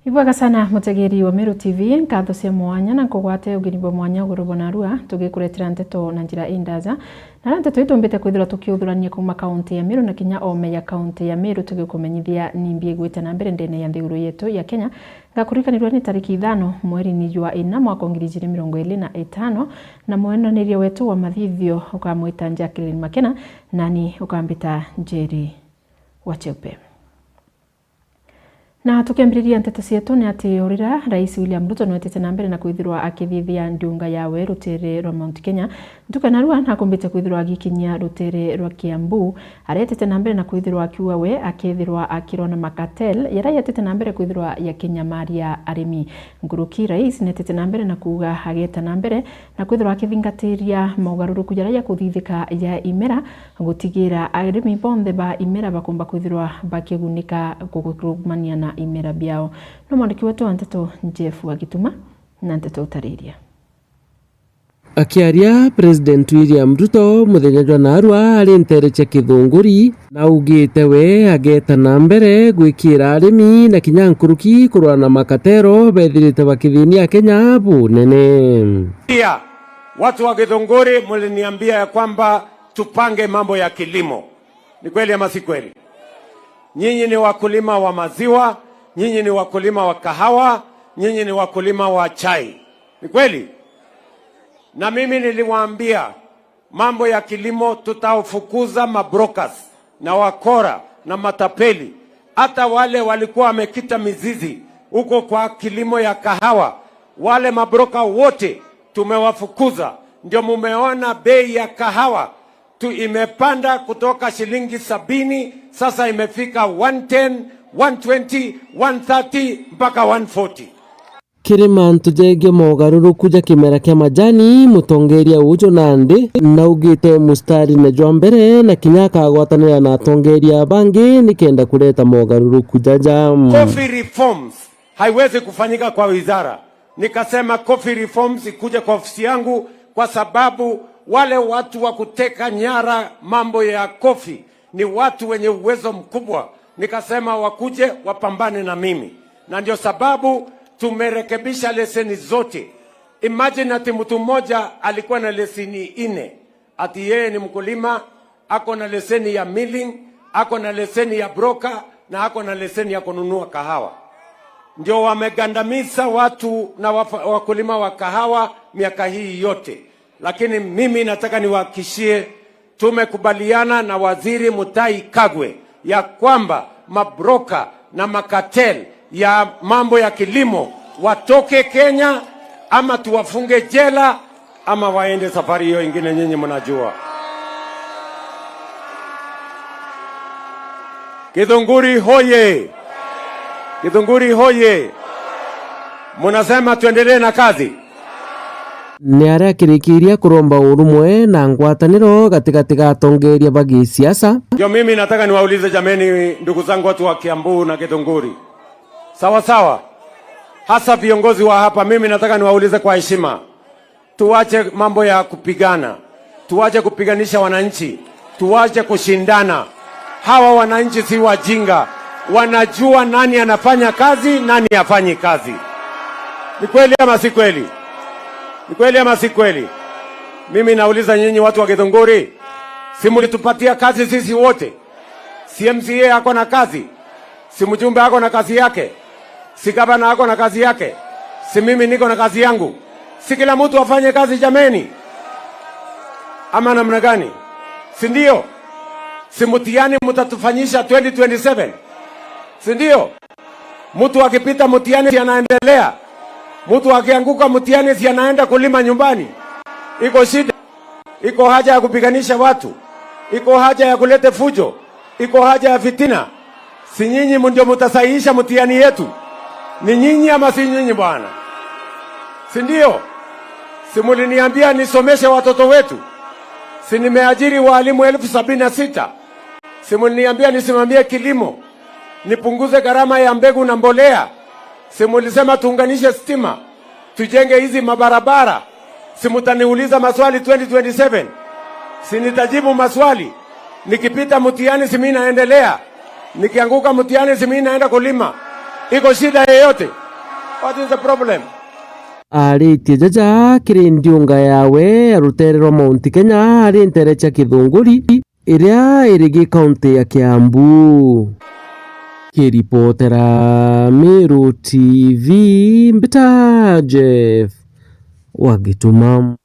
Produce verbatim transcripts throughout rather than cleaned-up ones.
Ibwega sana mutegeri wa Meru T V, nkatho cia mwanya na nkugwate ugeni bwa mwanya uguru bwa narua, tugikuretera nteto na njira indaja. Na nteto itumbite kwithirwa tukiuthurania kuuma kaunti ya Meru na kinya ome ya kaunti ya Meru, tugikumenyithia nimbi igwite na mbere ndene ya nthiguru yetu ya Kenya. Ngakurikanirwa ni tariki ithano mweri-ini jwa ina mwaka wa ngiri ijiri mirongo iri na itano, na mwenaniria wetu wa mathithio ukamwita Jacqueline Makena, nani ukambita Njeri wa Cheupe. Na tukiambiriria nteto cietu ni ati urira Rais William Ruto nwetete na mbere na kwithirwa akithithia ndiunga yawe rutere rwa Mount Kenya, ntuku ya narua nakumbite kwithirwa agikinyia rutere rwa Kiambu, aretete na mbere na kwithirwa akiuga we akethirwa akirwa na makatel, yara yetete na mbere kwithirwa yakinyamaria arimi. Nkuruki Rais netete na mbere na kuuga ageta na mbere na kwithirwa akithingatiria mogaruruku jaria jakuthithika ja imera, gutigira arimi bonthe ba imera bakumba kwithirwa bakigunika kurukumania na imera biao. No mwandiki wetu wa nteto Jeff wa Gituma na nteto utariria. Akiaria, President William Ruto muthenya jwa narua ari ntere cia Kithunguri, na augite we ageta na mbere gwikira arimi na kinya nkuruki kurwa na makatero bethirite bakithinia Kenya bunene. Pia, watu wa Githunguri, muliniambia ya kwamba tupange mambo ya kilimo. Ni kweli ama si kweli? Nyinyi ni wakulima wa maziwa, nyinyi ni wakulima wa kahawa, nyinyi ni wakulima wa chai. Ni kweli? Na mimi niliwaambia mambo ya kilimo, tutawafukuza mabrokers na wakora na matapeli. Hata wale walikuwa wamekita mizizi huko kwa kilimo ya kahawa, wale mabroka wote tumewafukuza. Ndio mumeona bei ya kahawa tu imepanda kutoka shilingi sabini, sasa imefika one ten, one twenty, one thirty mpaka one forty. Kiri mantu jegie mogaruruku ja kimera kia majani, mutongeria uju nandi naugite mustari na jwa mbere na kinya akagwatanira na atongeria bangi nikenda kureta mogaruruku jaja. Coffee reforms haiwezi kufanyika kwa wizara. Nikasema coffee reforms ikuje kwa ofisi yangu, kwa sababu wale watu wa kuteka nyara mambo ya coffee ni watu wenye uwezo mkubwa. Nikasema wakuje wapambane na mimi, na ndio sababu tumerekebisha leseni zote. Imagine ati mtu mmoja alikuwa na leseni nne, ati yeye ni mkulima, ako na leseni ya milling, ako na leseni ya broker na ako na leseni ya kununua kahawa. Ndio wamegandamiza watu na wafa-, wakulima wa kahawa miaka hii yote. Lakini mimi nataka niwahakikishie, tumekubaliana na Waziri Mutahi Kagwe ya kwamba mabroka na makatel ya mambo ya kilimo watoke Kenya, ama tuwafunge jela, ama waende safari hiyo ingine nyinyi mnajua. Githunguri hoye! Githunguri hoye! Mnasema tuendelee na kazi? Ni aria akirikiria kuromba urumwe na ngwataniro gatigati ga atongeria ba gisiasa. Ndio mimi nataka niwaulize jameni, ndugu zangu watu wa Kiambu na Githunguri. Sawa sawa. Hasa viongozi wa hapa, mimi nataka niwaulize kwa heshima. Tuache mambo ya kupigana. Tuache kupiganisha wananchi. Tuache kushindana. Hawa wananchi si wajinga. Wanajua nani anafanya kazi, nani hafanyi kazi. Ni kweli ama si kweli? Ni kweli ama si kweli? Mimi nauliza nyinyi watu wa Githunguri, si mlitupatia kazi sisi wote? Si M C A ako na kazi? Si mjumbe ako na kazi yake? Si gavana ako na kazi yake? Si mimi niko na kazi yangu? Si kila mtu afanye kazi jameni? Ama namna gani? Si ndio? Si mtihani mtatufanyisha twenty twenty-seven? Si ndio? Mtu akipita mtihani si anaendelea? Mtu akianguka mtihani si anaenda kulima nyumbani? Iko shida? Iko haja ya kupiganisha watu? Iko haja ya kulete fujo? Iko haja ya fitina? Si nyinyi ndio mtasahihisha mtihani yetu? Ni nyinyi ama si nyinyi bwana? Si ndio? Si muliniambia nisomeshe watoto wetu? Si nimeajiri walimu elfu sabini na sita? Si muliniambia nisimamie kilimo, nipunguze gharama ya mbegu na mbolea? Si mulisema tuunganishe stima, tujenge hizi mabarabara? Si mutaniuliza maswali twenty twenty-seven? Si nitajibu maswali? Nikipita mtihani, si mimi naendelea? Nikianguka mtihani, si mimi naenda kulima? Iko shida yeyote? What is the problem? Aritie jaja kiri ndiunga yawe ya rutere rwa Mount Kenya ari ntere cia Kithunguri iria iri gi kaunti ya Kiambu. Kiripotera Meru T V, mbita Jeff wa Gituma.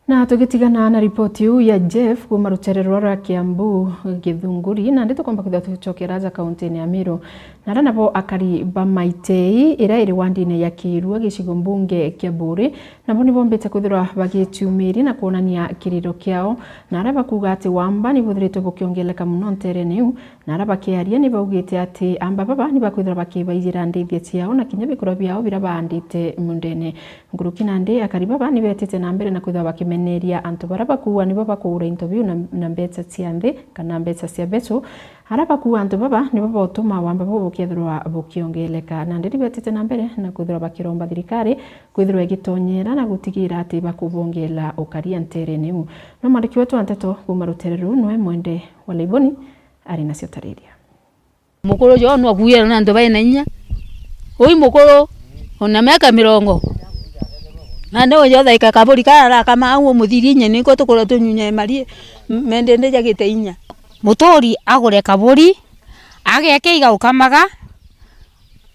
Na tugitigana na ripoti iu ya Jeff kuuma rutere rwa Kiambu, Githunguri, nandi tukomba kwithirwa tucokera aja kauntine ya Meru. Na aria nabo akari ba Maitei, iria iri wandine ya Kirua, gicigo mbunge kia Buuri, nabo nibombite kwithirwa bagiciumiria na kwonania kiriro kiao, na aria bakuuga ati wamba nibuthiritwe bukiongeleka mono nterene iu, na aria bakiaria ni baugite ati amba baba ni bakwithirwa bakibaijira ndithia ciao na kinya bikurwa biao biria baandite miundene. Nkuruki nandi, akari baba ni betite na mbere na kwithirwa bakimeneria antu baria bakuua nibo bakuura into biu na, na mbeca cia nthi kana mbeca cia becu. Aria bakuua antu baba nibo bautuma wamba buu bukethirwa bukiongeleka. Nandi ni betite na mbere na kwithirwa bakiromba thirikari kwithirwa igitonyera na gutigira ati bakubongela ukaria nterene iu. No mwandiki wetu wa nteto kuuma rutere ruu niwe Mwende wa Laiboni ari nacio tariria. Mukuru jo no akuire na antu baina inya. Ui mukuru, ona miaka mirongo. Na ni uyo thaika kaburi kara arakama au umuthiri inya niko tukura tunyunye mari, m-, mende nde jagite inya. Muturi agure kaburi, ageke igau kamaga,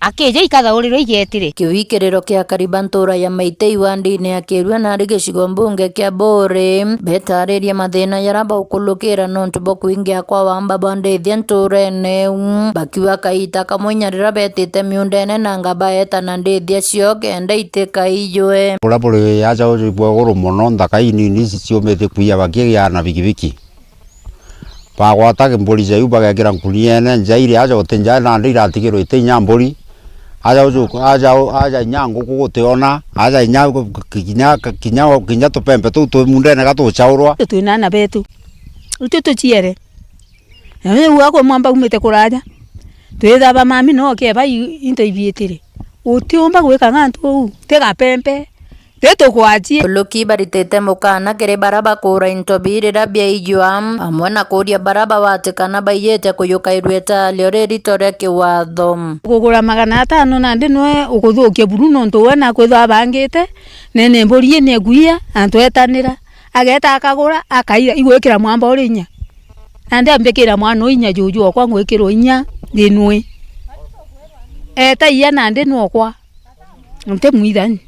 akija ikathaurirwa igetire. Kiwikiriro kia akari ba ntura ya Maitei wandine ya Kirua nari gicigo mbunge kia Buuri, betariria mathina jaria baukulukira nontu bwa kwingia kwa wamba bwa ndithia nturene iu, bakiuga kaita kamwe inya riria betite miundene nanga baeta na ndithia cio kenda itikaijwe. Buria buri aja bwa iguru mono, nthaka inini ici ciumite kuia bakigia na bikibiki. Bagwata mburi cia iu bagekira nkuniene, njairi aja guti njae nandi iratigirwa iti inya mburi. Aja uju-, aja, aja inya nguku gutiona, aja inya kinya, kinya, kinya tupempe tuu twi mundene gatucaurwa. Twina ana betu. Itu tuciere. Na riu akwa mwamba umite kuraja. Twithaba mami no keba i-, into ibiitire. Utiumba gwika ng'antu uu, ti gapempe. Ti tukwachie. Uluki baritite mukana kiri baria bakuura into biu riria biaijua, amwe na kuuria baria bawatikana baiyite kuyuka irueta rio ririto ria kiwatho. Kugura magana atano nandi niwe ukuthukia buru nontu we nakwithwa abangite, nene mburi ni ekuia, antu etanira. Ageta akagura, akaira, igwikira mwamba uri inya. Nandi ambikira mwana uu inya juju okwa ngwikirwa inya thinui. Eta iya nandi nwokwa. Ntimwitha ni.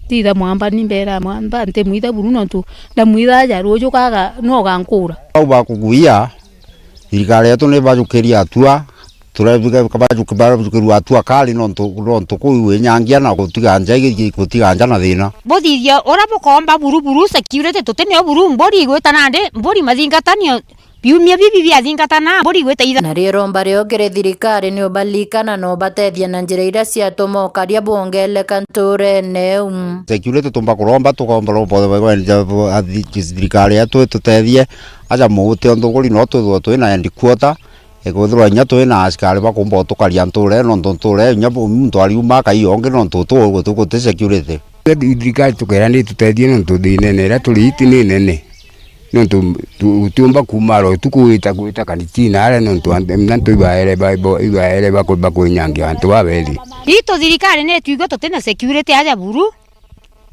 Titha mwamba ni mbera mwamba ntimwitha buru nontu ndamwitha aja ruju kaga no gankura. Au bakuguia, thirikari yetu ni bajukirie atua, turabika bajuki-, barajukirua atua kari nontu, nontu kuu winyangia na gutiga nja igi-, gutiga nja na thina. Buthithia uria bukomba buru buru security tuti nio buru mburi igwita nandi mburi mathingatanio. Biumia bibi biathingatana, mburi igwita itha. Nario iromba rio kiri thirikari ni ubalikana na ubatethia na njira iria ciatuma ukaria bwongeleka nturene iu. Security tumba kuromba, tukomba romba thirikari yetu itutethie, aja muute o nthuguri no twithirwa twina headquarter, ikwithirwa inya twina askari bakumba utukaria nturene, nontu nturene inya muntu ariuma akai ongi nontu tu guti security. Thirikari tukera ni tutethie nontu thinene iria turi iti ni nene. Nontu tu-, utiumba kuuma aro utuku wita, gwita kanitina aria nontu ant-, antu ibaere ba-, ba-, ibaere baku-, bakwinyangia antu babethi. Itu thirikari ni twigua tutina security aja buru,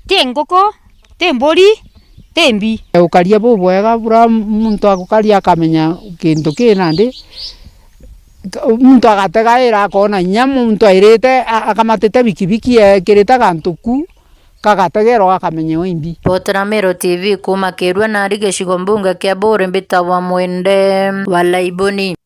ti nguku, ti mburi, ti mbi. Ukaria bubwega bura muntu agukaria akamenya kintu ki nandi, muntu agategaira akona inya muntu airite a-, akamatite bikibiki ekirite gantu ku, kagategerwa gakamenya imbi. Potera Meru T V kuuma Kirua nari gicigo mbunge kia Buuri mbitagwa Mwende wa Laiboni.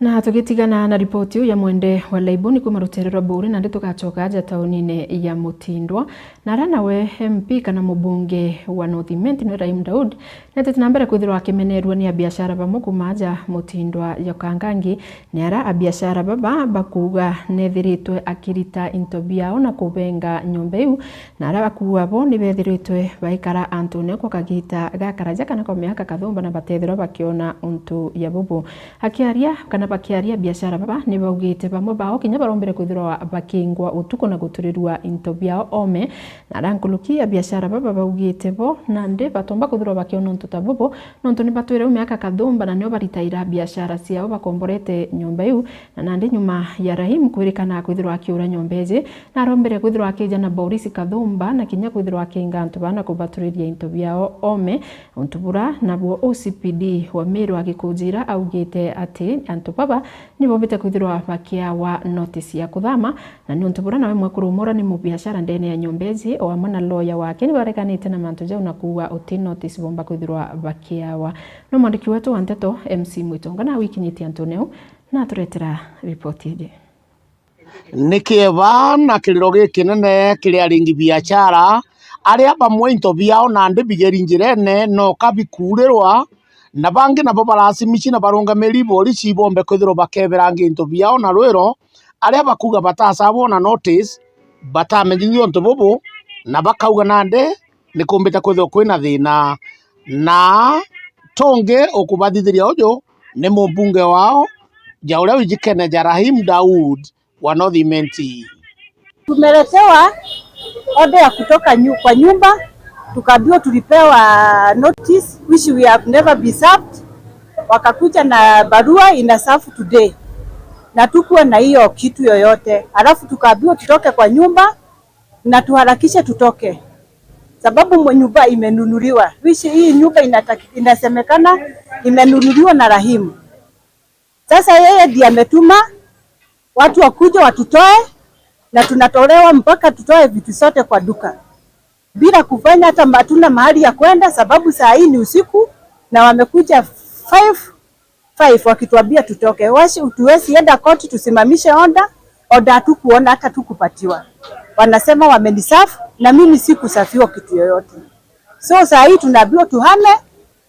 Na tugitigana na ripoti iu ya Mwende wa Laiboni kuuma rutere rwa Buuri, nandi tugacoka aja taunine ya Mutindwa, na aria nawe M P kana mubunge wa North Imenti ni Rahim Daud, netete na mbere kwithirwa akimenerua ni abiashara bamwe kuuma aja Mutindwa ya Kangangi, ni aria abiashara baba bakuuga nethiritwe akirita into biao na kubenga nyomba iu, na aria bakuuga bo ni bethiritwe baikara antune kwa kagita gakaraja kana kwa miaka kathumba na batethirwa bakiona untu ya bubu. Akiaria kana Bakiaria, biashara baba ni baugite bamwe bao kinya barombere kwithirwa bakingwa utuku na guturirua into biao oome, na aria nkuruki ya biashara baba baugite bo nandi batomba kwithirwa bakiona untu ta bubu, nontu ni batwire u miaka kathumba na nio baritaira biashara ciao bakomborete nyomba iu, na nandi nyuma ya Rahim kwirikana kwithirwa akiura nyomba iji, na arombere kwithirwa akija na borisi kathumba na kinya kwithirwa akinga antu baa na kubaturiria into biao oome. Untu bura nabuo O C P D wa Meru agikujira augite ati antu baba ni bombite kwithirwa bakiawa notice ya kuthama, na ni untu bura nawe mwekuru umwe uria ni mubiashara ndene ya nyomba iji o amwe na lawyer wake ni bareganite na mantu jau na kuuga uti notice bomba kwithirwa bakiawa. No mwandiki wetu wa nteto M C Mwitonga nawe wikinyitie antune u na aturetera ripoti iji. Ni kieba na kiriro gikinene kiri aringi biashara, aria bamwe into biao nandi bigeri njirene noka bikuurirwa, na bangi nabo baracimici na barungamiri borisi bombe kwithirwa bakeberangia into biao na rwiro, aria bakuuga batacabwa na notice, batamenyithua untu bubu, na bakauga nandi ni kumbite kwithirwa kwina thina, na tungi ukubathithiria uju ni mumbunge wao ja uria wijikene ja Rahim Daud wa North Imenti. Tumeletewa order ya kutoka nyu-, kwa nyumba, tukaambiwa tulipewa notice which we have never been served. Wakakuja na barua ina serve today, na tukuwa na hiyo kitu yoyote, alafu tukaambiwa tutoke kwa nyumba na tuharakishe tutoke, sababu mwe-, nyumba imenunuliwa, which hii nyumba inataki-, inasemekana imenunuliwa na Rahimu. Sasa yeye ndiye ametuma watu wakuje watutoe, na tunatolewa mpaka tutoe vitu zote kwa duka bila kufanya hata ma-, hatuna mahali ya kwenda, sababu saa hii ni usiku na wamekuja five five wakituambia tutoke. Washi, tuwezi enda koti tusimamishe order, order hatukuona hata tukupatiwa. Wanasema wameniserve na mimi sikuserviwa kitu yoyote. So saa hii tunaambiwa tuhame,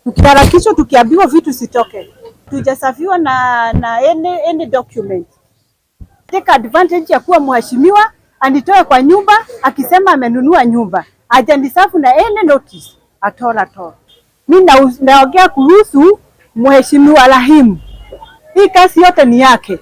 tukiharakishwa, tukiambiwa vitu sitoke. Tujaserviwa na, na any, any document. Take advantage ya kuwa mheshimiwa anitoe kwa nyumba akisema amenunua nyumba. Hajaniserve na any notice at all, at all. Mi na-, naongea kuhusu mheshimiwa Rahimu. Hii kazi yote ni yake.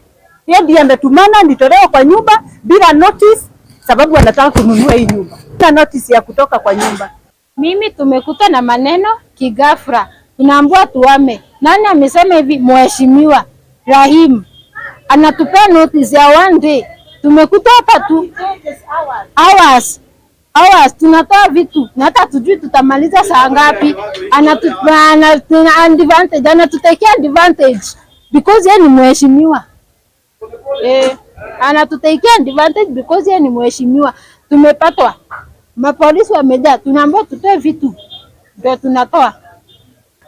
Yeye ndiye ametumana nitolewe kwa nyumba bila notice, sababu anataka kununua hii nyumba. Na notice ya kutoka kwa nyumba. Mimi tumekutwa na maneno kighafla. Tunaambiwa tuame. Nani amesema hivi? Mheshimiwa Rahimu. Anatupea notice ya one day. Tumekutwa hapa tu hours. Hours. Tunatoa vitu. Na hata tujui tutamaliza saa ngapi. Anatu-, ana-, ana-, advantage. Anatutekea advantage. Because yeye ni mheshimiwa. Eh, anatutekea advantage because yeye ni mheshimiwa. Tumepatwa. Mapolisi wamejaa, tunaambiwa tutoe vitu. Ndio tunatoa.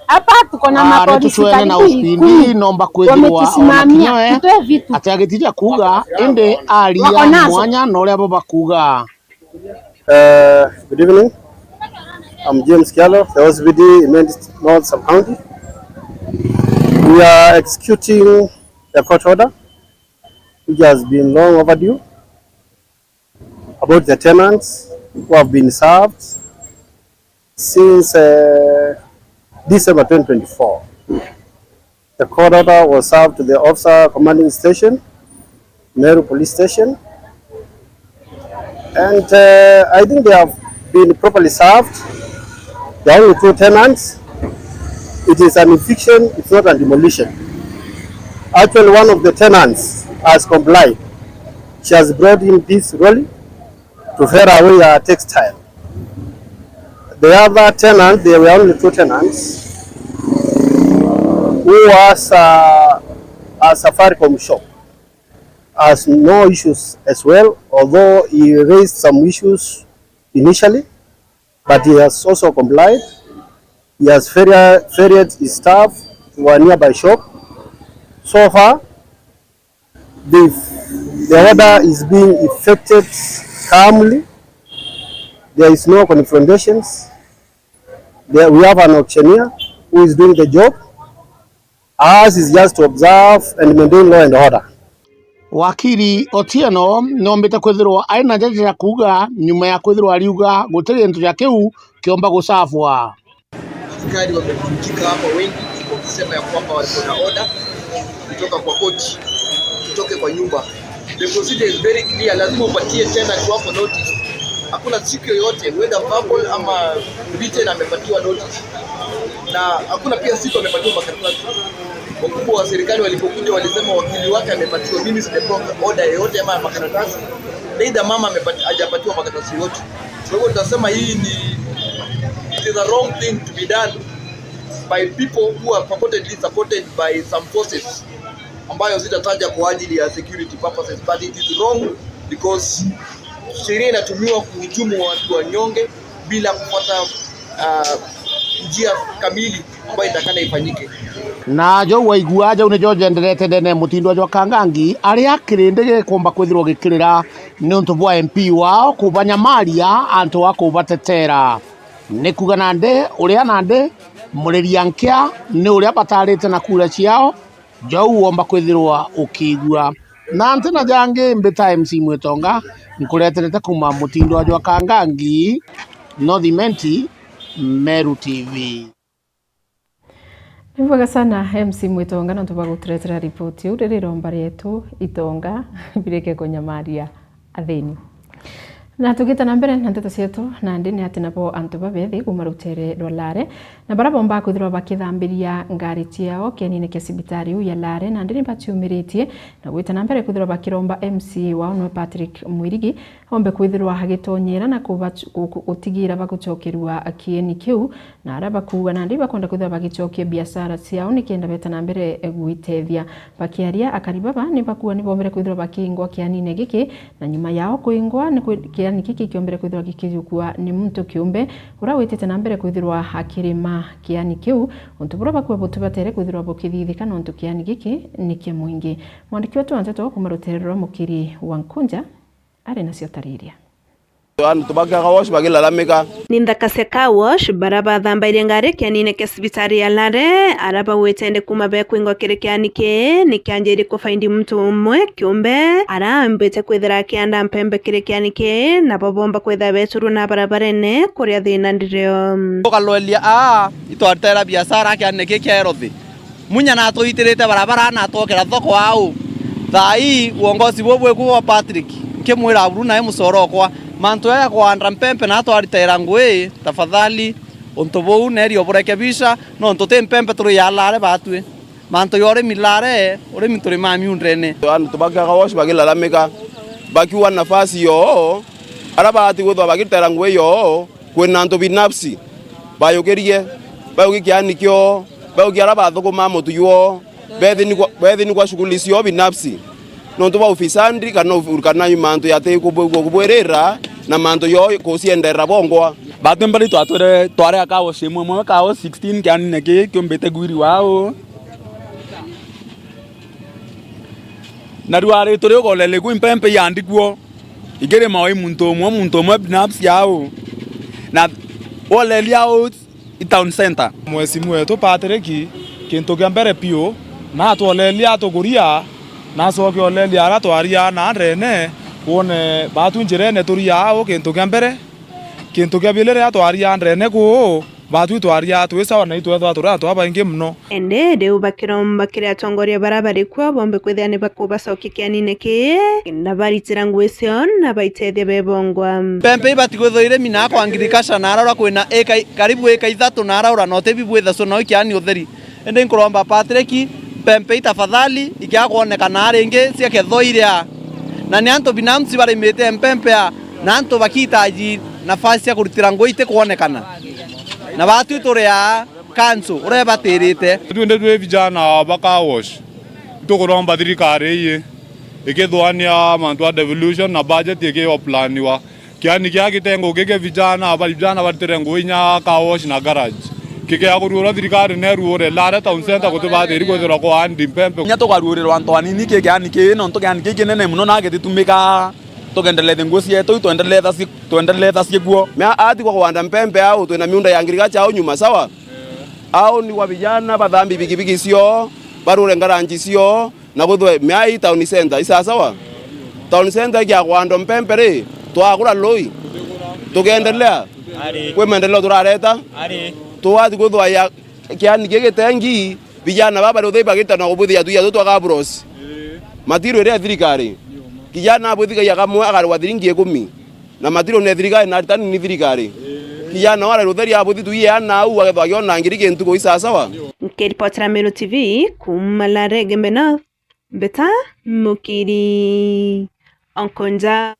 Hapa tuko na mapolisi karibu ikumi. Wametusimamia, tutoe vitu. Ati agitija kuuga, indi aria mwanya na uria bo bakuuga. Uh, good evening. I'm James Kialo, the O C P D in Imenti North Sub-County. We are executing a court order which has been long overdue about the tenants who have been served since, uh, December twenty twenty-four. The court order was served to the officer commanding station, Meru Police Station, and, uh, I think they have been properly served. There are only two tenants. It is an eviction, it's not a demolition. Actually, one of the tenants has complied. She has brought in this trolley to ferry away her textile. The other tenant, there were only two tenants, who was, uh, a Safaricom shop, has no issues as well, although he raised some issues initially, but he has also complied. He has ferri-, ferried his staff to a nearby shop. So far, the, the order is being effected calmly. There is no confrontations. There, we have an auctioneer who is doing the job. Ours is just to observe and maintain law and order. Wakiri Otieno noombite kwithirwa ari na njaja ya kuuga nyuma ya kwithirwa ariuga guti gintu ja kiu kiomba gucabwa. Askari wamevunjika hapa wengi wakisema ya kwamba walikuwa na order. Kutoka kwa koti, tutoke kwa nyumba. The procedure is very clear, lazima upatie tenant wako notice. Hakuna siku yoyote, whether verbal ama written, amepatiwa notice, na hakuna pia siku amepatiwa makaratasi. Wakubwa wa serikali walipokuja walisema wakili wake amepatiwa, mimi sijapewa order yoyote ama makaratasi, neither mama amepati-, hajapatiwa makaratasi yoyote. Kwa hivyo tunasema hii ni, it is a wrong thing to be done by people who are purportedly supported by some forces ambayo sitataja kwa ajili ya security purposes, but it is wrong because sheria inatumiwa kuhujumu watu wanyonge bila kufuata, ah, njia kamili ambayo itakana ifanyike. Na jau waigua, jau nijo jenderete ndene mutindo jwa Kangangi, aria kirindi gikumba kwithirwa gikirira niuntu bwa M P wao kubanyamaria antu a kubatetera. Ni kuuga nandi, uria nandi muriria nkia ni uria batarite na kura ciao, jau womba kwithirwa ukiigua. Na ntina jangi, mbita M C Mwitonga, nkureterete kuuma mutindo jwa Kangangi, North Imenti, Meru T V. Ni bwega sana M C Mwitonga nontu bwa guturetera ripoti iu riri iromba rietu itonga bireke kunyamaria athini. Na tugite na mbere na nteto cietu, nandi ni ati nabo antu babethi kuuma rutere rwa Lare na baria bombaa kwithirwa bakithambiria ngari ciao kienine kia cibitari iu ya Lare, nandi ni baciumiritie na gwita na mbere kwithirwa bakiromba M C A wao niwe Patrick Mwirigi ombe kwithirwa agitonyera na kubac-, gu-, gu-, gutigira bagucokerua kieni kiu, na aria bakuuga nandi bakwenda kwithirwa bagicokia biashara ciao nikenda beta na mbere gwitethia. Bakiaria, akari baba ni bakuuga ni bombere kwithirwa bakingwa kianine giki, na nyuma yao kuingwa ni kwi-, kiani giki kiombere kwithirwa gikijukua ni muntu kiumbe uria witite na mbere kwithirwa akirima kiani kiu, untu buria bakuuga butibatere kwithirwa bukithithika nontu kiani giki ni kia mwingi. Mwandiki wetu wa nteto kuuma rutere rwa Mukiri wa Nkunja ari nacio tariria. Antu ba car wash bagilalamika. Ni nthaka cia car wash baria bathambairie ngari kianine kia cibitari ya Lare, aria bagwite ndi kuuma bekwingwa kiri kiani kii, ni kianjirie kubaindi muntu umwe kiumbe, aria ambite kwithira akianda mpembe kiri kiani kii, nabo bomba kwithira beturua na barabarene kuria thina ndirio. Tukalwelia aa, itwaritera biashara kiani kii kia Erothi. Munya natwitirite barabara, natwokera thoko au. Thaa ii, uongozi buu bwikuo bwa Patrick, nkimwira buru nae mucoro okwa, mantu jaya ya kuanda mpempe na twaritaira ngui, tafadhali, untu buu neri uburekebisha, nontu ti mpempe turi ya Lare batwi. Mantu ya urimi Lare, urimi turi ma miundene. Antu ba car wash bagilalamika, bakiuga nafasi yoo, aria baati gwithwa bagitaira ngui yoo, kwina antu binafsi bayukirie, bayuki kiani kio, bayuki aria bathukuma mutu jwoo, bethi ni kwa, bethi ni kwa shughuli cioo binafsi, nontu bwa ufisadi kana uf-, kana mantu yati kubu-, kubwirira na mantu yoo kucienderera bongwa. Batwi mbari twatwire twari aka wash imwe imwe, car wash sixteen kianine kii kiumbite gwiri wao. Na riu ari turi ugolele kwi mpempe iandikwo. Igiri mawe muntu umwe, muntu umwe binafsi au. Na wolelia au i town center. Mwesimu wetu Patrick, kintu kia mbere piu, natwolelia tukuria, nacoke olelia aria twaria na ndene, wone batu njirene turia au kintu kia mbere. Kintu kia bili riria twaria ndene kuu, batwi twaria twi sawa na itwethwa turi antu babaingi mono. Indi riu bakiromba kiri atongoria baria bari kuo bombe kwithira ni bakubacokia kianine kii, na baritira ngui cio na baitethia bebongwa. Mpempe ibati kwithwa irimi na kwa agriculture na araura kwina eka i-, karibu eka ithatu na araura na utibi bwitha so no ikiani utheri. Indi nkuromba Patrick, mpempe i tafadhali ikiaga kwonekana ringi ciakethwa iria. Na ni antu binafsi barimite mpempe ya, na antu bakitaji nafasi cia kurutira ngui itikwonekana. Na batwi turi aa kansu uria ibatirite. Ithuĩ ndi twi vijana ba car wash. Itukuromba thirikari iyi ikithwania mantu a devolution na budget ikiwa planiwa. Kiani kia kitengo giki vijana, bari vijana baritire ngui inya car wash na garage. Kikiagurua uria thirikari neruure, Lare town center gutibatiri kwithirwa kwa andi mpempe. Inya tukaruurirwa antu anini ki kiani kii, nontu kiani kii kinene mono na gititumika. Tukendelethe nguo cietu, twendeletha ci-, twendeletha ciikuo. Mea atigwa kuanda mpempe au, twina miunda ya ngirigacha au nyuma, sawa? Au ni kwa vijana bathambi bikibiki cio, barure ngaranji cio, na kwithwe mea i town center, i sawa sawa? Town center ikiagwandwa mpempe ri, twagura lui, tukendelea kwi maendeleo turareta, tuwati kwithwa ya kiani gigitengi, Vijana baba bari uthei bagita na ubwithia tuya tu twa kabros. Matiru iria thirikari. Kijana abwithigagia kamwe akarwa thiringi ikumi. Na matiru ne thirikari na aritani ni thirikari. Kijana wara rutheri abwithi tuye ana au agethwa agiona ngiri kintu gui sawasawa. Nkiripotera Meru T V kuuma Larege Mena, Mbeta Mukiri Onkonja.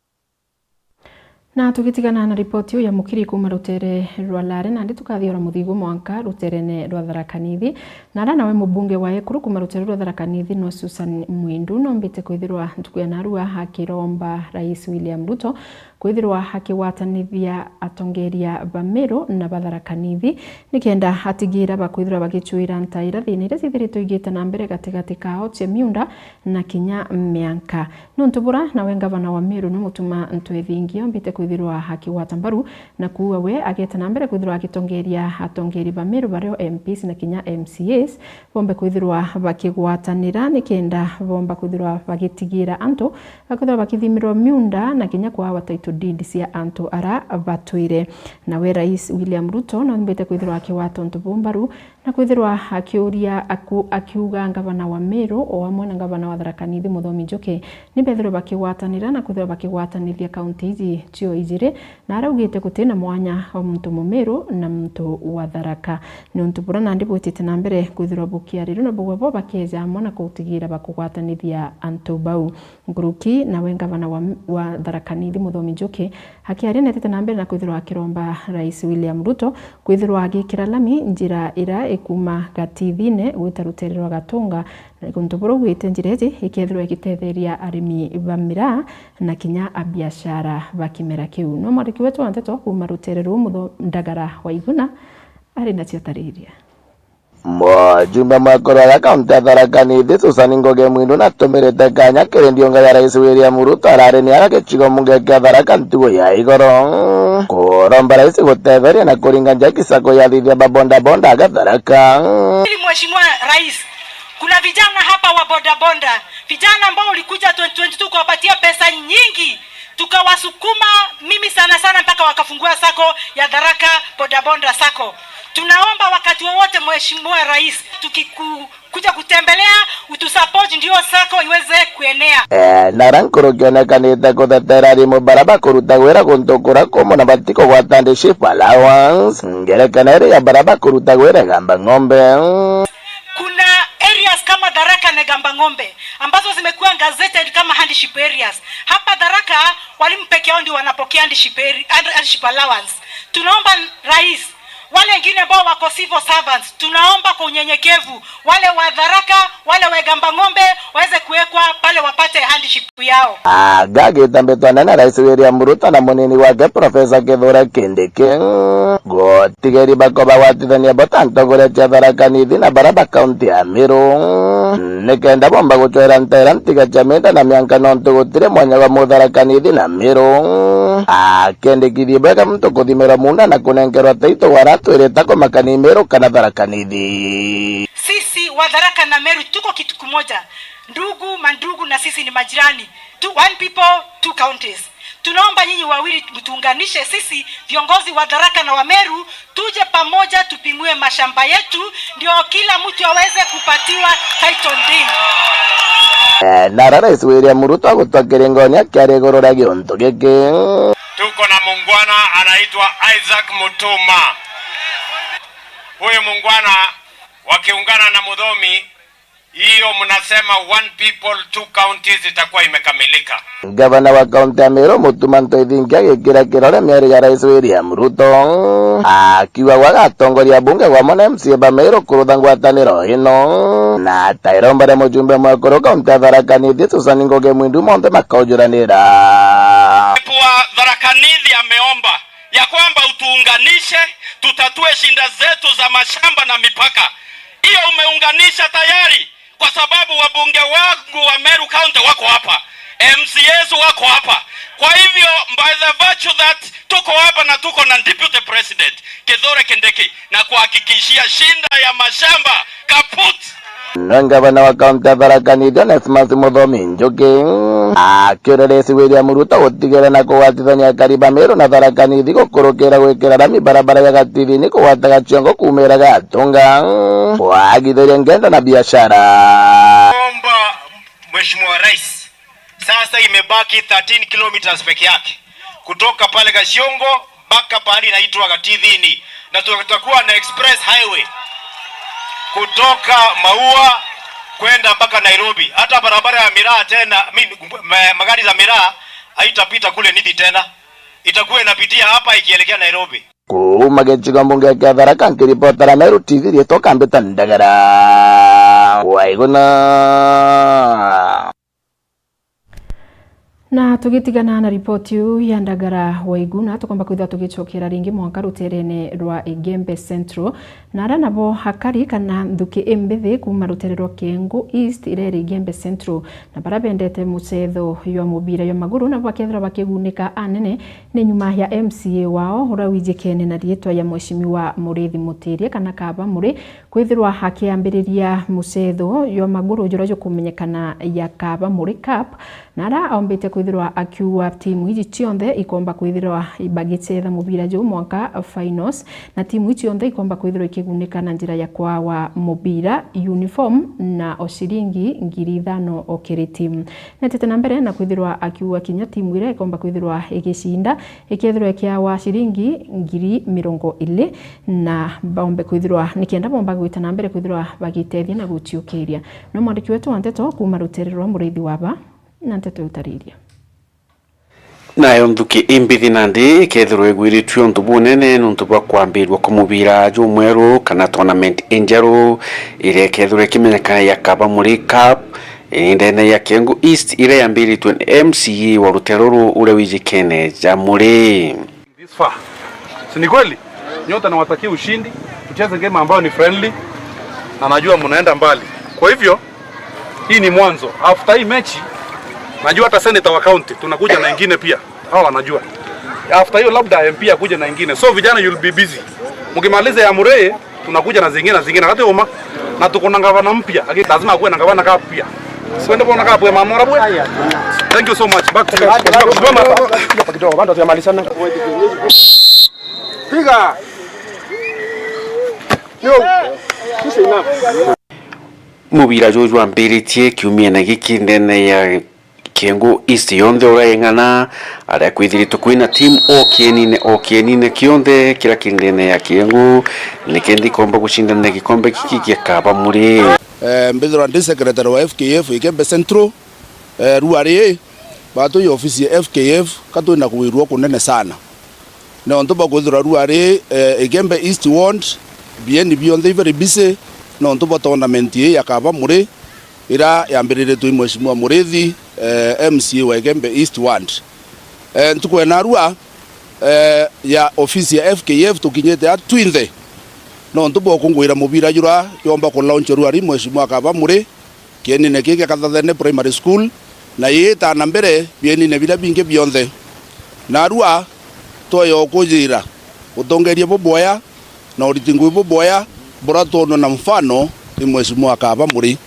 Na tugitigana na ripoti iu ya Mukiri kuuma rutere rwa Lare, nandi tukathiora muthigu mwanka ruterene rwa Tharaka Nithi. Na ara nawe mubunge wa ekuru kuuma rutere rwa Tharaka Nithi no Susan Mwindu, nombite kwithirwa ntuku ya narua akiromba Rais William Ruto kwithirwa akigwatanithia atongeria ba Meru na ba Tharaka Nithi, nikenda atigira bakwithirwa bagichuira ntaira thina iria cithiritwe igite na mbere gatigati kao cia miunda na kinya mianka. Niuntu bura, nawe ngavana wa Meru ni Mutuma Ntwethingia ombite kwithirwa akigwata mbaru na kuuga we ageta na mbere kwithirwa agitongeria atongeri ba Meru bario M Ps na kinya M C As bombe kwithirwa bakigwatanira nikenda bomba kwithirwa bagitigira antu bakwithirwa bakithimirwa miunda na kinya kuawa title deed cia antu ara batwire. Nawe Rais William Ruto nombite kwithirwa akigwata untu buu mbaru na kwithirwa akiuria aku-, akiuga ngavana wa Meru o amwe na ngavana wa Tharaka Nithi Muthomi Njuki ni bethirwe bakigwatanira na kwithirwa bakigwatanithia kaunti iji cio ijiri, na araugite gutina mwanya wa muntu Mumiru na muntu wa Tharaka, niuntu bura nandi bwitite na mbere kwithirwa bukiarirwe na bugwe bo bakeja amwe na kutigira bakugwatanithia antu bau. Nkuruki nawe ngavana wa, wa Tharaka Nithi Muthomi Njuki akiaria netete na mbere na kwithirwa akiromba Rais William Ruto kwithirwa agikira lami njira ira ikuma Gatithine gwita rutere rwa Gatunga, na guntu buru gwite njira iji ikethirwa igitetheria arimi ba miraa na kinya abiashara ba kimera kiu. No mwandiki wetu wa nteto kuuma rutere ruu Mutho Ndagara wa Iguna ari nacio tariria. Mujumbe mwekorwa ya kaunti ya Tharaka Nithi, Susan Ngugi Mwindu, natumirite kanya kiri ndiunga ya Rais William Ruto arari ni ara gicigo mbunge kia Tharaka ntugu ya igoro kuromba rais gutetheria na kuringa njaki sako ya thithia ba bodaboda aga Tharaka. Ili Mheshimiwa Rais, kuna vijana hapa wa bodaboda, vijana ambao ulikuja twenty twenty-two kuwapatia pesa nyingi, tukawasukuma mimi sana sana mpaka wakafungua sako ya Tharaka Bodaboda Sacco. Tunaomba wakati wowote, Mheshimiwa Rais, tukikuja kutembelea, utusupport ndio sacco iweze kuenea. Eh, nara nkuru kionekanite kuthetera arimu bara bakuruta wira guntu kura kumu na batikugwata hardship allowance. Ngerekano iri ya bara bakuruta wira Igamba Ng'ombe. Kuna areas kama Tharaka na Igamba Ng'ombe ambazo zimekuwa gazetted kama hardship areas. Hapa Tharaka, walimu peke yao ndio wanapokea hardship area, hardship allowance. Tunaomba Rais, wale wengine ambao wako civil servants, tunaomba kwa unyenyekevu, wale wa Tharaka, wale wa Igamba Ng'ombe waweze kuwekwa pale wapate hardship yao. Agagita mbitwa nene Rais William Ruto na munini wake Professor Kithure Kindiki. Gutigeri bako bagwatithania bo ta ntogoria cia Tharaka Nithi na bara ba kaunti ya Meru, nikenda bomba gucwera ntera ntiga cia minda na mianka, nontu gutiri mwanya gwa Mutharaka Nithi na Meru. Akendekithie bwega muntu kuthimirwa munda na kunenkerwa taito wara atwirite kumakani Meru kana Tharaka Nithi. Sisi wa Tharaka na Meru tuko kitu kimoja, ndugu, mandugu, na sisi ni majirani. Two, one people, two counties. Tunaomba nyinyi wawili mtuunganishe sisi viongozi wa Tharaka na wa Meru, tuje pamoja tupimue mashamba yetu, ndio kila mtu aweze kupatiwa title deed. Eh, nara Rais William Ruto agutwa kiringoni akiaria iguru ria giuntu giki. Tuko na mungwana anaitwa Isaac Mutuma. Huyu mungwana wakiungana na Muthomi, hiyo mnasema one people, two counties itakuwa imekamilika. Gavana wa kaunti ya Meru Mutuma Ntwethingia agikira kirore miario ya Rais William Ruto, akiuga gwa agatongoria bunge gwamwe na M C A ba Meru kurutha ngwataniro ino, na atairomba ria mujumbe mwekuru kaunti ya Tharaka Nithi Susan Ngugi Mwindu monthe makaujuranira. Wa Tharaka Nithi ameomba ya kwamba utuunganishe, tutatue shida zetu za mashamba na mipaka. Hiyo umeunganisha tayari, kwa sababu wabunge wangu wa Meru County wako hapa, M C As wako hapa. Kwa hivyo, by the virtue that tuko hapa na tuko na deputy president Kithure Kindiki, na kuhakikishia shida ya mashamba kaput. Na gavana wa kaunti ya Tharaka Nithi Onesmus Muthomi Njuki. Akiuria Rais William Ruto gutigirira na kugwatithania akari ba Meru na Tharaka Nithi gukurukira gwikira rami barabara ya Gatithini kugwata Gaciongo kuumira Gatunga. Kwagithiria ngendo na biashara. Omba Mheshimiwa Rais, sasa imebaki thirteen kilometers peke yake kutoka pale Gaciongo mpaka pahali inaitwa Gatithini, na tutakuwa na express highway kutoka Maua kwenda mpaka Nairobi. Hata barabara ya miraa tena, I mean, ma-, magari za miraa haitapita kule Nithi tena, itakuwa inapitia hapa ikielekea Nairobi. Kuuma gicigo mbunge kia Tharaka, nkiripotera Meru T V, riitwa Kambita Ndagara Waiguna. Na tugitigana na ripoti iu ya Ndagara Waiguna, tukomba kwithirwa tugicokera ringi mwanka ruterene rwa Igembe Central, na aria nabo akari kana nthuki imbithi kuuma rutere rwa Kiengu East iria iri Igembe Central, na baria bendete mucetho jwa mubira jwa maguru nabo bakethirwa bakigunika anene ni nyuma ya M C A wao uria wijikene na riitwa ya Mheshimiwa Muriithi Mutiria kana Kaba Muri, kwithirwa akiambiriria mucetho jwa maguru juria jukumenyekana ya Kaba Muri Cup, na aria aombite kwithirwa akiuga timu iji cionthe ikomba kwithirwa bagicetha mubira juu mwanka finals, na timu iji cionthe ikomba kwithirwa ikigunika na njira ya kwawa mubira, uniform na o ciringi ngiri ithano o kiri timu. Netete na mbere na kwithirwa akiuga kinya timu iria ikomba kwithirwa igicinda ikethirwa ikiawa ciringi ngiri mirongo iri, na baombe kwithirwa, nikenda bomba gwita na mbere kwithirwa bagitethia na guciukiria. No mwandiki wetu wa nteto kuuma rutere rwa Muriithi Waba na nteto iutariria. Nayo nthuki imbithi nandi ikethirwa igwiritue untu bunene nuntu bwa kwambirua kwa mubira jumweru kana tournament injeru iria ikethirwa ikimenyekana ya Kaba Muri Cup, indene ya Kiengu East iria yambiritue ni M C A wa rutere ruru uria wijikene ja Muri. This far. Si ni kweli? Nyote nawatakia ushindi. Tucheze game ambayo ni friendly. Na najua mnaenda mbali. Kwa hivyo, hii ni mwanzo. After hii mechi, najua hata senator wa county tunakuja na ingine pia. Hawa wanajua. After hiyo labda M P akuje na ingine. So vijana, you'll be busy. Mkimaliza ya Muree, tunakuja na zingine na zingine. Wakati uma, na tuko na gavana mpya. Lakini lazima akuwe na gavana cup pia. Kwende kuona cup ya Mamora bwe. Thank you so much. Back to you. Kidogo, bado hatujamalizana. Piga. Yo. Sisi enough. Mubira juju jwambiritie kiumia na giki ndene ya Kiengu East yonthe uria ing'ana, aria kwithiritwe kwina timu o kienine, o kienine kionthe kiria ki ndene ya Kiengu, nikendi komba gucindana gikombe giki gia Kaba Muri. Eh, mbithirwa ndi secretary wa F K F Igembe Central, eh, rua ri, batwi ofisi ya F K F, ka twina kuwirua kunene sana. Nontu bwa kwithirwa rua ri, eh, Igembe East Ward, bieni bionthe i very busy, nontu bwa tournament ii ya Kaba Muri, iria yambiriritwe i Mheshimiwa Muriithi, eh, M C A wa Igembe East Ward. Eh, ntuku ya narua, eh, ya ofisi ya F K F tukinyite a twinthe, nontu bwa ukunguira mubira jura yomba ku launch rua ri Mheshimiwa Kaba Muri, kienine kii gia Kathathene Primary School, na iita na mbere bienine biria bingi bionthe. Narua, twoya ukujira utongeria bubwea na uriti ngui bubwea buria twonwa na mfano ni Mheshimiwa Kaba Muri.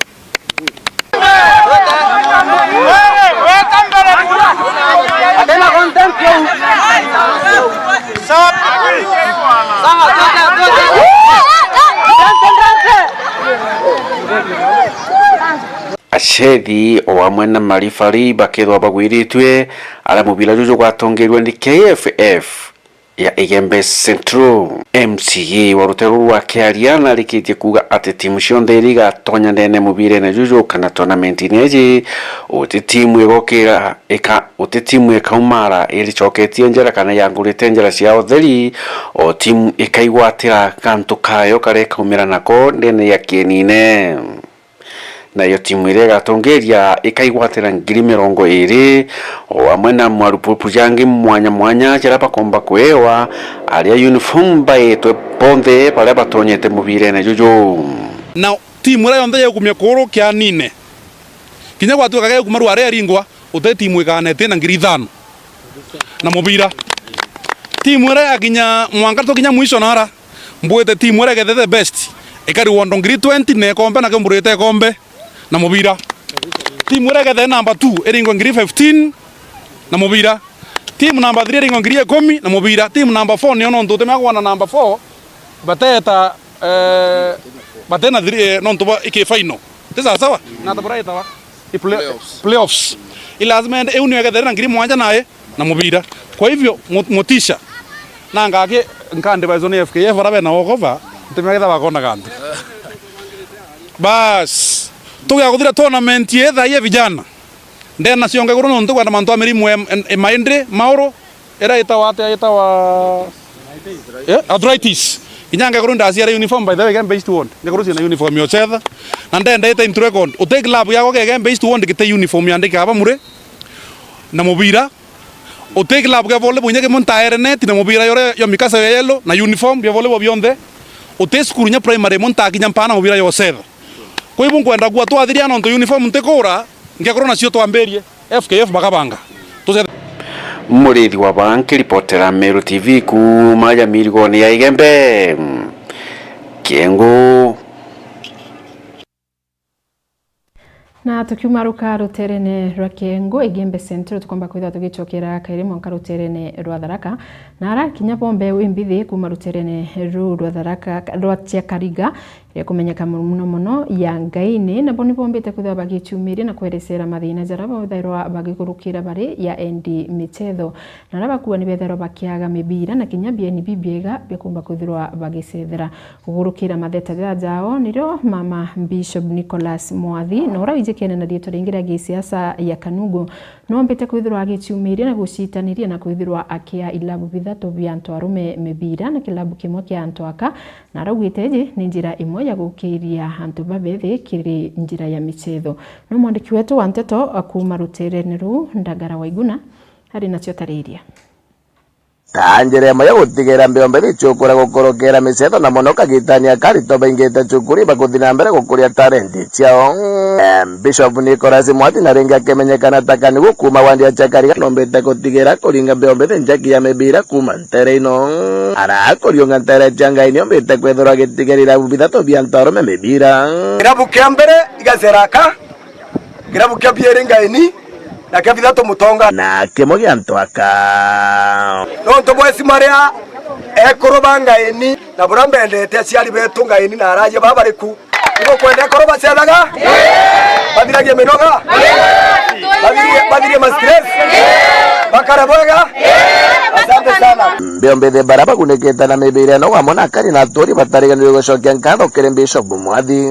Achethi o amwe na marifari bakethwa bagwiritue aria mubira juju gwatongeirwe ni K F F ya Igembe Central. M C A wa rutere ruru akiaria narikitie kuuga ati timu cionthe iria igatonya ndene mubirene juju kana tournament-ini iji, uti timu igokira ika-, uti timu ikaumara iricoketie njara kana yangurite njara cia utheri, o timu ikaigwatira kantu kayo karia ikaumira nako ndene ya kienine. Nayo timu iria igatongeria ikaigwatira ngiri mirongo iri, o amwe na marupurupu jangi mwanya mwanya jaria bakomba kuewa aria uniform baetwe bonthe baria batonyete mubirene juju. Na timu iria yonthe yaukumia kuru kianine, kinya gwatuika gegukuma rware aringwa, uti timu ikaana iti na ngiri ithano na mubira. Timu iria yakinya mwanka tukinya mwisho nara, mbwite timu iria igethete best, ikari wondo ngiri twenty na ikombe, na kio mburite ikombe na mubira. Timu iria igethire number two iringwe ngiri fifteen na mubira. Timu number three iringwe ngiri ikumi na mubira. Timu number four niyo nontu utimenya kwana number four bateta, eh, batena three, eh, nontu ba iki final. Ti sawa sawa? Na tabura itawa? I play-, playoffs. Playoffs. I lazima ende, iu niyo igethire na ngiri mwanja nae na mubira. Kwa hivyo, mo-, motisha. Na ngaki nkandi baizoni F K F ara bena walkover, ntimenya ketha bakona gantu. Bas. Tugia kuthira tournament ye thaa ya vijana. Ndena cionga iguru nontu kwenda mantu a mirimu em-, em-, emaindri, mauru, ira itawa atia, itawa, eh, arthritis. Kinya nge iguru ndaciara uniform, by the way, Igembe East Ward. Nge iguru ciina uniform ya Ocetha. Na ndenda ite into record. Uti club yako ke Igembe East Ward gite uniform yandike aba muri na mubira. Uti club ya volleyball inya kimwe ntaere net na mubira yore ya mikasa ya yellow na uniform ya volleyball bionthe. Uti cukuru nya primary imwe ntakinya mpana mubira ya Ocetha. Kwa hivyo nkwenda kuga twathiria nontu uniform ntikura, ngekorwo nacio twambirie, F K F bakabanga. Tuce- Murithi wa Baa nkiripotera Meru T V kuuma Jamirigone ya Igembe, Kiengu. Na tukiumaruka ruterene rwa Kiengu, Igembe Central, tukomba kwithirwa tugicokera kairi mwanka ruterene rwa Tharaka. Na ara kinya bombe wi mbithi kuuma ruterene ruu rwa Tharaka, rwa Chiakariga, iria kumenyeka muno muno ya Ngaini, nabo ni bombite kwithirwa bagicumiria na kwerecera mathina jaria bathairwa bagigurukira bari ya endi michetho. Na aria bakua ni bethairwa bakiaga mibira na kinya bieni bibiega bia kumba kwithirwa bagicethera. Kugurukira matheta ja jao nirio mama Bishop Nicholas Mwathi, na uria wijikene na riitwa ringi ria gisiasa ya Kanugu, noombite kwithirwa agiciumiria na gucitaniria na kwithirwa akia ilabu bithatu bia antu arume mibira na kilabu kimwe kia antu aka, na araugite iji ni njira imwe ya gukiria antu babethi kiri njira ya michetho. No mwandiki wetu wa nteto kuuma ruterene ruu, Ndagara Waiguna, ari nacio tariria. Ta njira imwe ya gutigira mbiombe bichukura gukorokera michetho na mono kagitani aka aritwa baingite cukuru ibakuthi na mbere gukuria talenti ciao. Em, Bishop Nicholas Mwathi na ringi akimenyekana ta Kanugu kuuma wandi ya Chiakariga, noombite gutigira kuringa mbiombe bi njaki ya mibira kuuma ntere ino. Ara kuriunga ntere cia Ngai niombite kwithirwa agitigira irabu bithatu bia antu arume mibira. Kirabu kia mbere igacera aka, kirabu kia bieri Ngaini, na kia bithatu Mutonga. Na kimwe gia antu aka. Nontu bwa isima ria ekuru ba Ngaini, na buria mbendete aciari betu Ngaini na araja baba bariku. Igo kwenda ekuru bacethaga? Bathiragia minoga? Bathirie, bathirie ma stress? Bakare bwega? Asante sana. Mbiombe baria bagunikite na mibira ino, wamwe na akari na aturi, batariganirwe gucokia nkatho kiri Bishop Mwathi.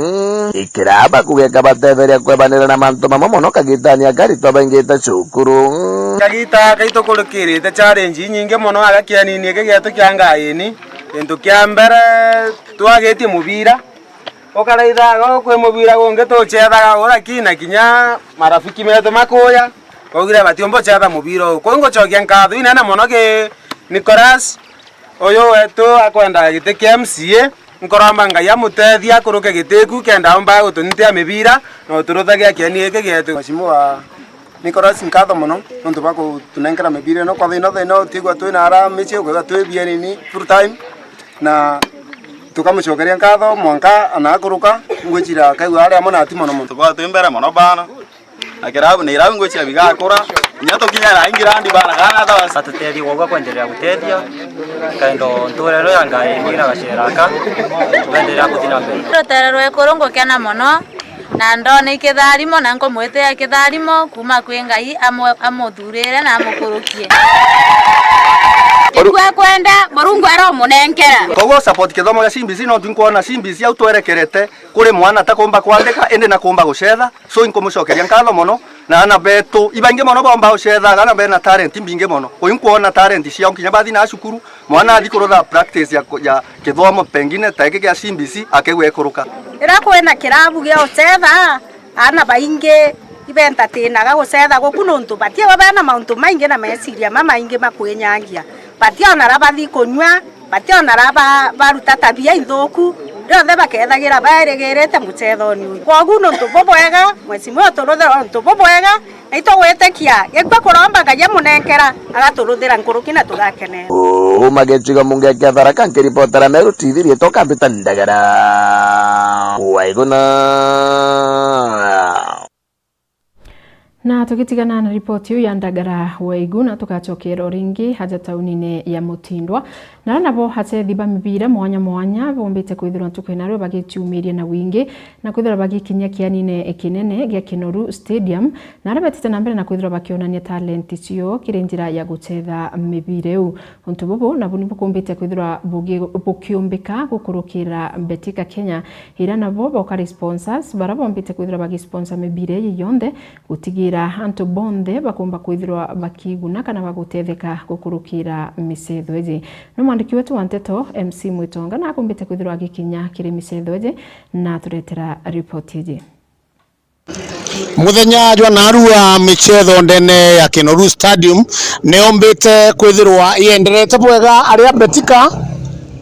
Ikiraba kugeka batetheria kwebanira na mantu mamwe mono kagitani akari twabaingite cukuru. Kagita kaitu kurikirite challenge inyingi mono aga kianini iki gietu kia Ngaini. Gintu kia mbere twagitie mubira. Ukaraithaga kwi mubira gungi tucethaga ura ki na kinya marafiki metu makuya. Baugire batiumba ucetha mubira uyu. Kuu ngucokia nkatho inene mono ki Nicholas. Uyu wetu akwenda giti kia M C A, nkoromba Ngai amutethie akuruke giti ku kenda aumba gutunyitia mibira na uturuthagia kieni giki gietu. Mheshimiwa Nicholas, nkatho mono nontu bwa gutunenkera mibira ino. Kwa thina thina utigwa twi na ara micii, ukwigua twi bienini full time, na tukamucokeria nkatho mwanka ana akuruka, ngwicira akaigua ari amwe nati mono mono. Tukoragwa twi mbere mono bana. Na kirabu ni irabu ngwicira bigakura. Kinya tukinya na England bana, kana thawa. Atutethie gwakwa kwenderea gutethia. Kaendo nturero ya Ngai ni na gacera aka. Kwenderea kuthi na mbere. Rutere rwa ikuru ngukena mono, na ndona ikitharimo, na nkumwitira ikitharimo kuma kwi Ngai amu-, amuthurire na amukurukie. Ikua kwenda, Murungu aromunenkera. Koguo support kithomo gia C B C, no nkwona C B C au twerekerete kuri mwana atakumba kwandika, indi nakumba gucetha. So, inkumucokeria nkatho mono, na ana betu ibaingi mono bomba gucethaga, na bena talent imbingi mono. Uyu nkwona talent ciao, kinya bathi na cukuru, mwana athi kurutha practice ya, ya kithomo, pengine ta giki gia C B C, akegwekuruka. Riria kwina kirabu gia gucetha, ana baingi ibentatinaga gucetha guku nontu batiawa bena mauntu maingi na meciria mamaingi makwinyangia. Bationa ra bathi kunyua, bationa ra ba-, baruta tabia inthuku, rionthe bakethagira bairigirite mucethoni uyu. Kwogu nontu bubwega, Mheshimiwa uturuthira untu bubwega, na itugwitikia gikua kuromba Ngai amunenkera, agaturuthira nkuruki na tugakenera. Uma gicigo munge kia Tharaka, nkiripotera Meru T V, riitwa Kambita Ndagara. Waiguna. Na tugitigana na ripoti iu ya Ndagara Waigu, na tugacokera o ringi aja taunine ya Mutindwa, na aria nabo acethi ba mibira mwanya mwanya bombite kwithirwa ntuku ya narua bagiciumiria na wingi, na kwithirwa bagikinyia kianine kinene gia Kinoru Stadium, na aria betite na mbere na kwithirwa bakionania talenti cio kiri njira ya gucetha mibira iu. Untu bubu nabu ni bukumbite kwithirwa bugi-, bukiumbika gukurukira Betika Kenya, iria nabo bokari sponsors, baria bombite kwithirwa bagisponsor mibira ii yonthe, gutigira antu bonthe bakumba kwithirwa bakiguna kana bagutetheka gukurukira micetho iji. Ni mwandiki wetu wa nteto, M C Mwitonga, na akumbite kwithirwa agikinya kiri micetho iji na aturetera ripoti iji. Muthenya jwa narua micetho ndene ya Kinoru Stadium niombite kwithirwa ienderete bwega, aria Betika,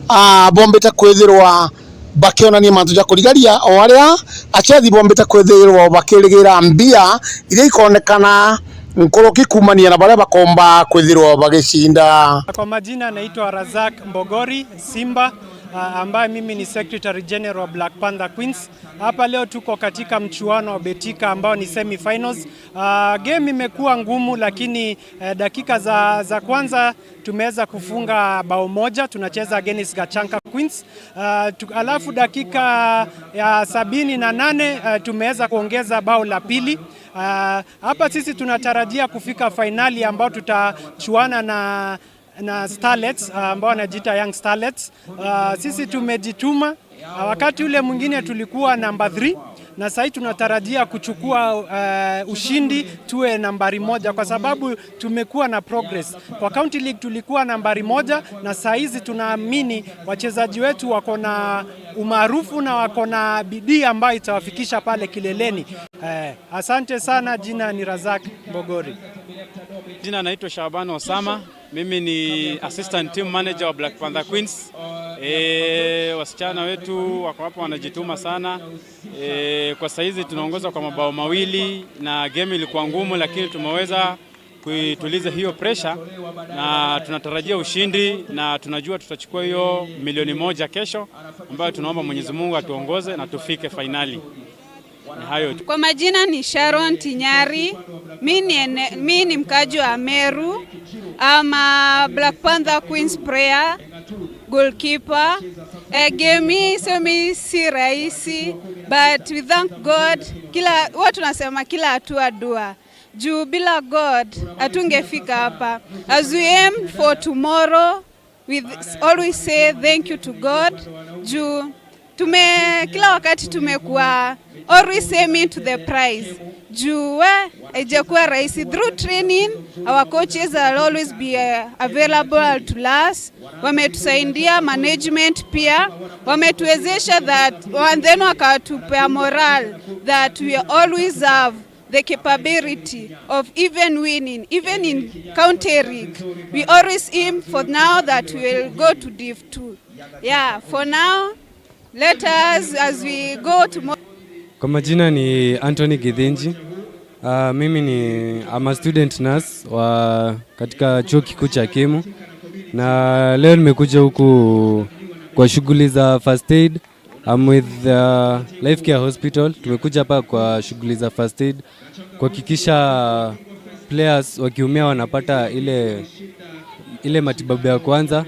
ah, bombite kwithirwa bakionania mantu ja kurigaria, o aria acethi bombite kwithirwa bakirigira mbia iria ikonekana nkuruki kumania na baria bakomba kwithirwa bagicinda. Kwa majina naitwa Razak Mbogori Simba, ah, ambaye mimi ni Secretary General wa Black Panther Queens. Hapa leo tuko katika mchuano wa Betika ambao ni semi-finals. Ah, game imekuwa ngumu, lakini, eh, dakika za, za kwanza tumeweza kufunga bao moja, tunacheza against Gachanka Queens. Ah, tu-, alafu dakika ya sabini na nane, ah, tumeweza kuongeza bao la pili. Ah, hapa sisi tunatarajia kufika fainali ambao tutachuana na, na Starlets, ah, ambao wanajiita Young Starlets. Ah, sisi tumejituma. Ah, wakati ule mwingine tulikuwa namba three, na sahii tunatarajia kuchukua, eh, ushindi, tuwe nambari moja kwa sababu tumekuwa na progress. Kwa County League tulikuwa nambari moja, na saa hizi tunaamini wachezaji wetu wako na umaarufu na wako na bidii ambayo itawafikisha pale kileleni. Eh, asante sana, jina ni Razak Mbogori. Jina naitwa Shaban Osama. Mimi ni assistant team manager wa Black Panther Queens. Eh, wasichana wetu wako hapa wanajituma sana. Eh, kwa saizi tunaongoza kwa mabao mawili na game ilikuwa ngumu, lakini tumeweza kuituliza hiyo pressure na tunatarajia ushindi na tunajua tutachukua hiyo milioni moja kesho, ambayo tunaomba Mwenyezi Mungu atuongoze na tufike fainali. Ni hayo tu. Kwa majina ni Sharon Tinyari. Mi ni ene-, mi ni mkaji wa Meru. I'm a Black Panther Queens player, goalkeeper. Eh, game hii semi si rahisi, but we thank God. Kila, huwa tunasema kila hatua dua. Juu bila God hatungefika hapa. As we aim for tomorrow, we th-, always say thank you to God. Juu tume-, kila wakati tumekuwa always aiming to the prize. Juu we, haijakuwa rahisi. Through training, our coaches are always be, uh, available to us. Wametusaidia management pia. Wametuwezesha that, and then wakatupea morale that we always have the capability of even winning, even in county league. We always aim for now that we will go to Div two. Yeah, for now, let us, as we go tomorrow. Kwa majina ni Anthony Githinji. Ah, mimi ni, I'm a student nurse wa katika chuo kikuu cha Kemu, na leo nimekuja huku kwa shughuli za first aid. I'm with, uh, Life Care Hospital. Tumekuja hapa kwa shughuli za first aid, kuhakikisha players wakiumia wanapata ile, ile matibabu ya kwanza.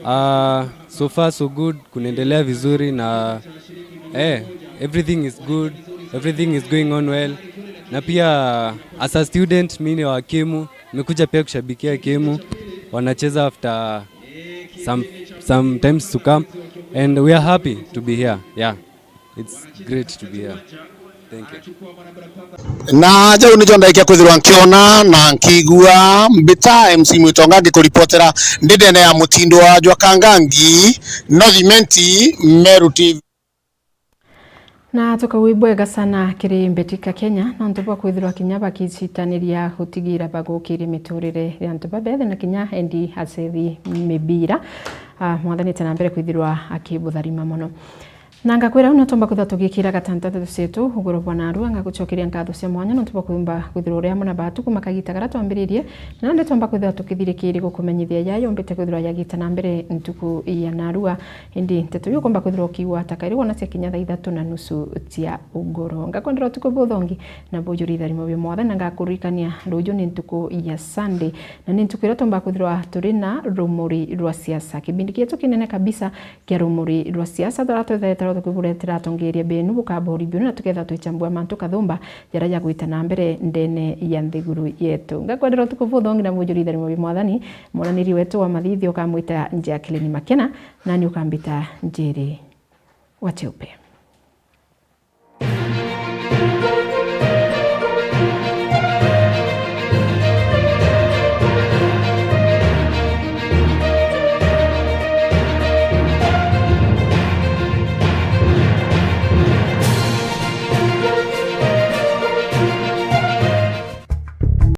Uh, so far so good, kunaendelea vizuri na, eh, everything is good, everything is going on well. Na pia as a student, mimi ni wa Kemu, nimekuja pia kushabikia Kemu. Wanacheza after some, some times to come, and we are happy to be here. Yeah, it's great to be here. Thank you. Na jau nijo ndaikia kwithirwa nkiona na nkigua. Mbita M C Mwitonga ngikuripotera ndi ndene ya Mutindwa jwa Kangangi, North Imenti, Meru T V. Na tukauga ibwega sana kiri Betika Kenya, nontu bwa kwithirwa kinya bakicitaniria gutigira bagukiria miturire ya antu babethe na kinya endi acethi mibira. Ah, Mwathani ete na mbere kwithirwa akibutharima mono. Na ngakwira uu no tumba kwithirwa tugikira gatanta nteto cietu ugoro bwa narua. Ngagucokeria nkatho cia mwanya nontu bwa kwimba kwithirwa uri amwe na batu kuma kagita karia twambiririe, na nandi twamba kwithirwa tukithirikiria gukumenyithia ya yombite kwithirwa yagita na mbere ntuku ya narua. Indi nteto iu ukumba kwithirwa ukiigua ta kairi wona cia kinya thaa ithatu na nusu cia ugoro. Ngakwendera utuku buthongi na bujuri itharimo bia Mwathani, na ngakuririkania ruju ni ntuku ya Sunday, na ni ntuku iria tumba kwithirwa turi na rumuri rwa siasa. Kibindi gietu kinene kabisa kia rumuri rwa siasa, turia twethetera tukiburetera atongeria benu bukabori biu, na tuketha twichambua mantu kathumba jaria jagwita na mbere ndene ya nthiguru yetu. Ngakwendera utuku buthongi na bujuri itharimo bia Mwathani. Mwananiri wetu wa mathithio ukamwita Jacqueline Makena, nani ukambita Njeri wa Cheupe.